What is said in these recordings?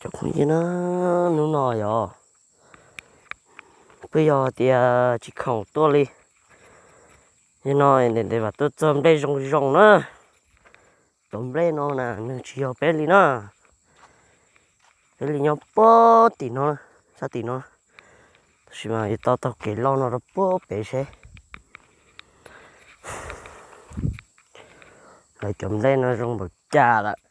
Cov phooj ywg na, hnub no yog, twb yog tias tsis khoom tuaj li, yog no ntev ntev mam tuaj txog nplej zoo zoo na. Cov nplej no na nws tsis yog peb li na, peb li nyob puag tim no, sab tim no, tab sis mas yuav tau taug kev loj no rau puag pem seb. Lawv cov nplej no zoo npaum cas lawm.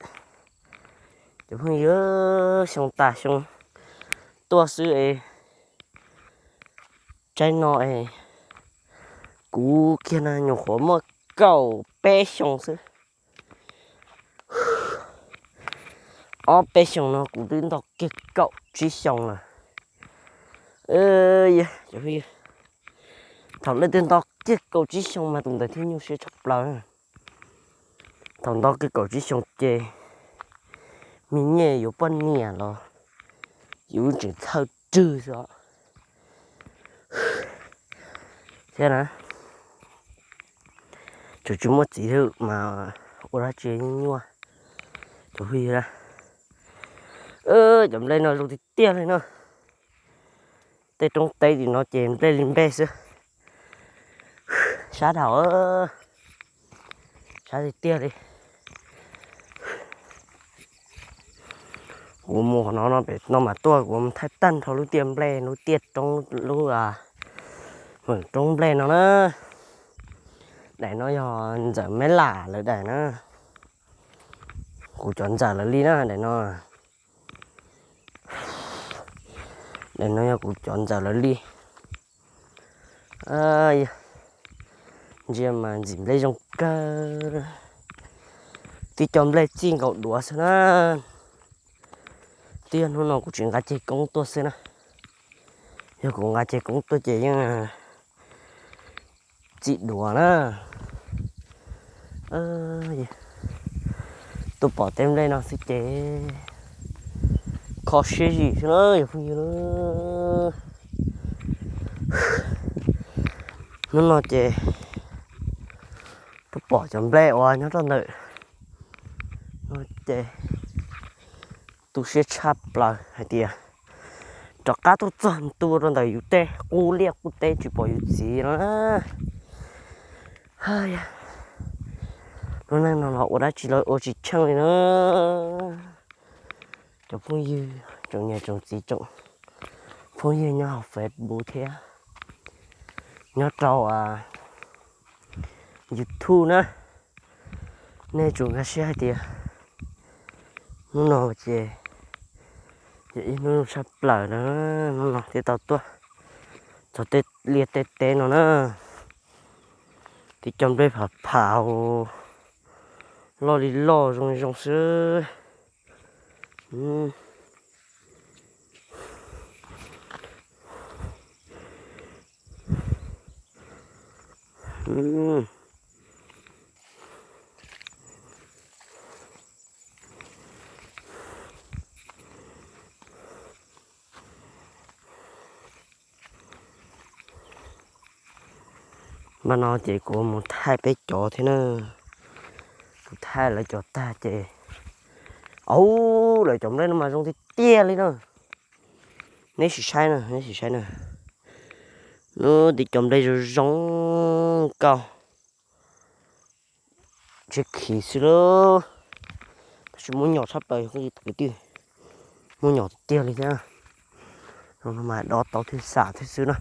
Cov phooj ywg, xyoo tas xyoo tuaj xwb es, tsaib no es, kuv kiag no nyuam qhuav muaj kaum peb xyoo xwb. Ob peb xyoos no kuv twb nto kiag kaum tsib xyoo lawm. Cov phooj ywg, thaum leej twg nto kiag kaum tsib xyoo mas tus ntawd thiaj nyuaj siab tshaj plaws. Thaum nto kiag kaum tsib xyoo ces me nyuam yuav poj niam los yus tseem txhawj rwg xwb os. Thiab na, tseem tsis muaj txiv xwb mas ua dab tsi nyuaj. Cov phooj ywg, cov nplej no zoo tiag tiag li na. Tej roob teb tim no ces nplej li nplej xwb. Sab dhau, sab tiag tiag li. Kuv mus qhov no no pem no mas tuaj kuv mus thaij tag nrho lub tiaj nplej, lub tiaj roob, lub, roob nplej no na. Daim no yog ntxawm Meb Lam lawv daim na. Kuv cov ntxawm lawv li na daim no. Daim no yog kuv cov ntxawm lawv li. Ntsia mas ntxim nplej zoo kawg. Tib co nplej txij nkaus duav xwb na. Twb yog hnub no kuv tsis nqa ceg koob tuaj xwb na. Yog kuv nqa ceg koob tuaj ces yeej txij duav na. Tuaj pom tej nplej no xwb ces kho siab zim xwb na cov phooj ywg. Hnub no ces tuaj pom cov nplej uas nyob rau ntawm no ces tu siab tshaj plaws hais tias rov qab tuaj txog ntua rau ntawm yus tej qub liaj qub teb tsis pom yus txiv no na. Lub neej no los ua dab tsi los ua tsis tsheej li na. Cov phooj ywg tsoom niam tsoom txiv tsoom phooj ywg nyob hauv Facebook thiab nyob rau YouTube na, nej tsum nkag siab hais tias hnub no ces yog ib hnub zoo tshaj plaws na. Hnub no thiaj tau tuaj txog tej liaj tej teb no na. Tib co nplej phav phav loj li loj zoo zoo xwb. Mas no ces kuv mus thaij peb cov thiab na. Kuv thaij lawv cov tag ces, au, lawv cov nplej no mas zoo tiag tiag li na. Neb sim saib na, neb sim saib na. Lub tib co nplej zoo zoo nkauj, tsis khiv xwb lauj. Tab sis muaj nyom tshaj plaws kwv tij, muaj nyom tiag tiag li thiab. Mas dob tau thiaj xam thiab xwb na.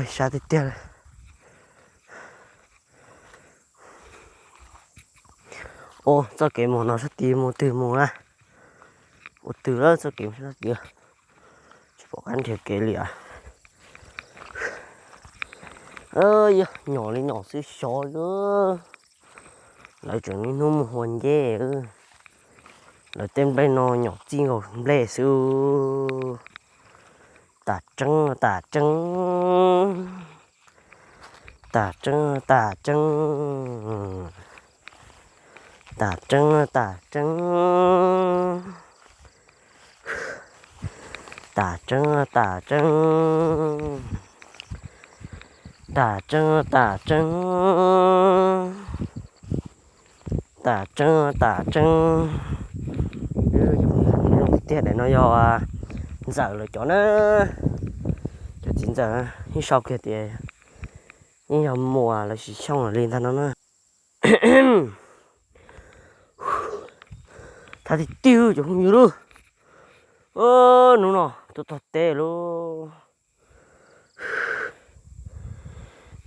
Sab tiag tiag li. Ua txoj kev mus no sab tid mus twg mus na? Ua twg lawm txoj kev mus sab tid, tsis pom qab nrhiav kev li as. Yog nyom li nyom xwb xyov. Lawv tseem niaj hnub mus hua nceb. Lawv tej nplej no nyom txij nkaus nplej xwb. Tas tseeb, tas tseeb. Tas tseeb, tas tseeb. Tas tseeb, tas tseeb. Tas tseeb, tas tseeb. Tas tseeb, tas tseeb. Tas tseeb, tas tseeb. tiag, daim no yog Ntxawm lawv cov na. Cov txiv Ntxawm ib sau kiag tias yeej yog Muas lossis Xyooj li ntag no na. Thab tiag tiag cov phooj ywg lauj. Hnub no tuaj txog teb lauj.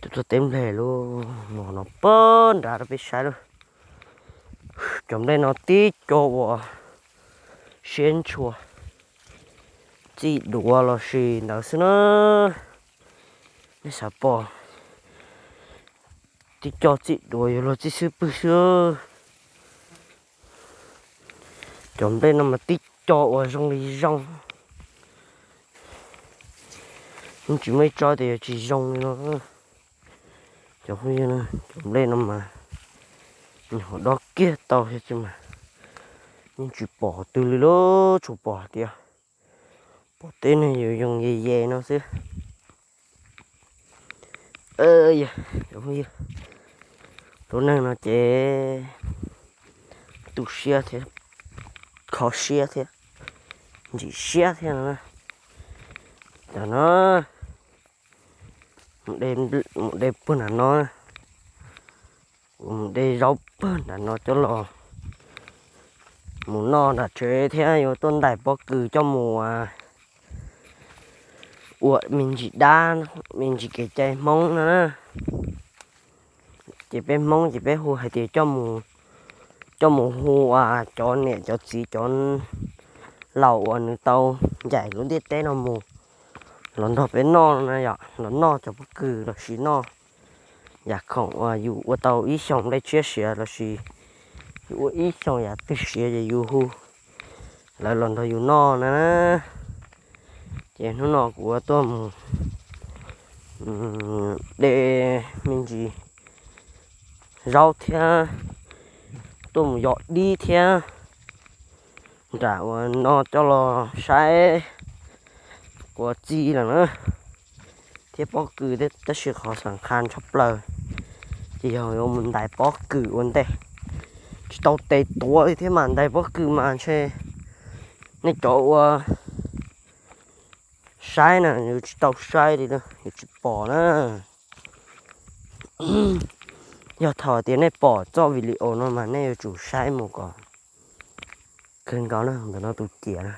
Tuaj txog teb nplej lauj, mus no pab nrad rau peb saib lauj. Cov nplej no tib co uas siab ntshua, txij duav los sis ntawd xwb na. Nej xav pom, tib co txij duav yuav luag txij xwb pwg xwb. Cov nplej no mas tib co uas zoo li zoo, yeej tsis muaj ib tsob tias yuav tsis zoo li no. Cov phooj ywg, cov nplej no mas nws ho dob kiag tau thiab xwb mas yeej tsis pom qhov twg li lauj, tsuas pom hais tias pom tej neeg yuav zoo ye ye no xwb. Cov phooj ywg, lub neej no ces tu siab thiab, kho siab thiab, ntsim siab thiab no. Tam no mus de pag nram no, kuv mus de zaub pag nram no coj los mus noj nram tsev thiab yuav tuaj ntais pob kws coj mus ua me ntsis dab, me ntsis kev cai Hmoob no na. Ces peb Hmoob ces peb hu hais tias coj mus hu cov niam cov txiv cov laus uas nws tau ncaim lub ntiaj teb no mus los nrog peb noj no yom, los noj cov pob kws los sis noj yam khoom uas yus ua tau ib xyoos nplej tshiab siav los sis yus ua ib xyoos yam twg siav ces yus hu lawv los nrog yus noj na. Ces hnub no kuv tuaj mus de me ntsis zaub thiab tuaj mus yos dib thiab nram uas no coj los saib quav txi lawm na, thiab pob kws thiab. Tab sis qhov xam khas tshaj plaws ces yog yuav mus ntais pob kws ua ntej, tsis tau tes tuav li thiab mas ntais pob kws mas ntshe nej cov uas saib na yuav tsis tau saib li, yuav tsis pom na. Yog thaum tias nej pom txoj video no mas nej yuav tsum saib mus kom kawg nkaus na. Ntawm no tus ciam na,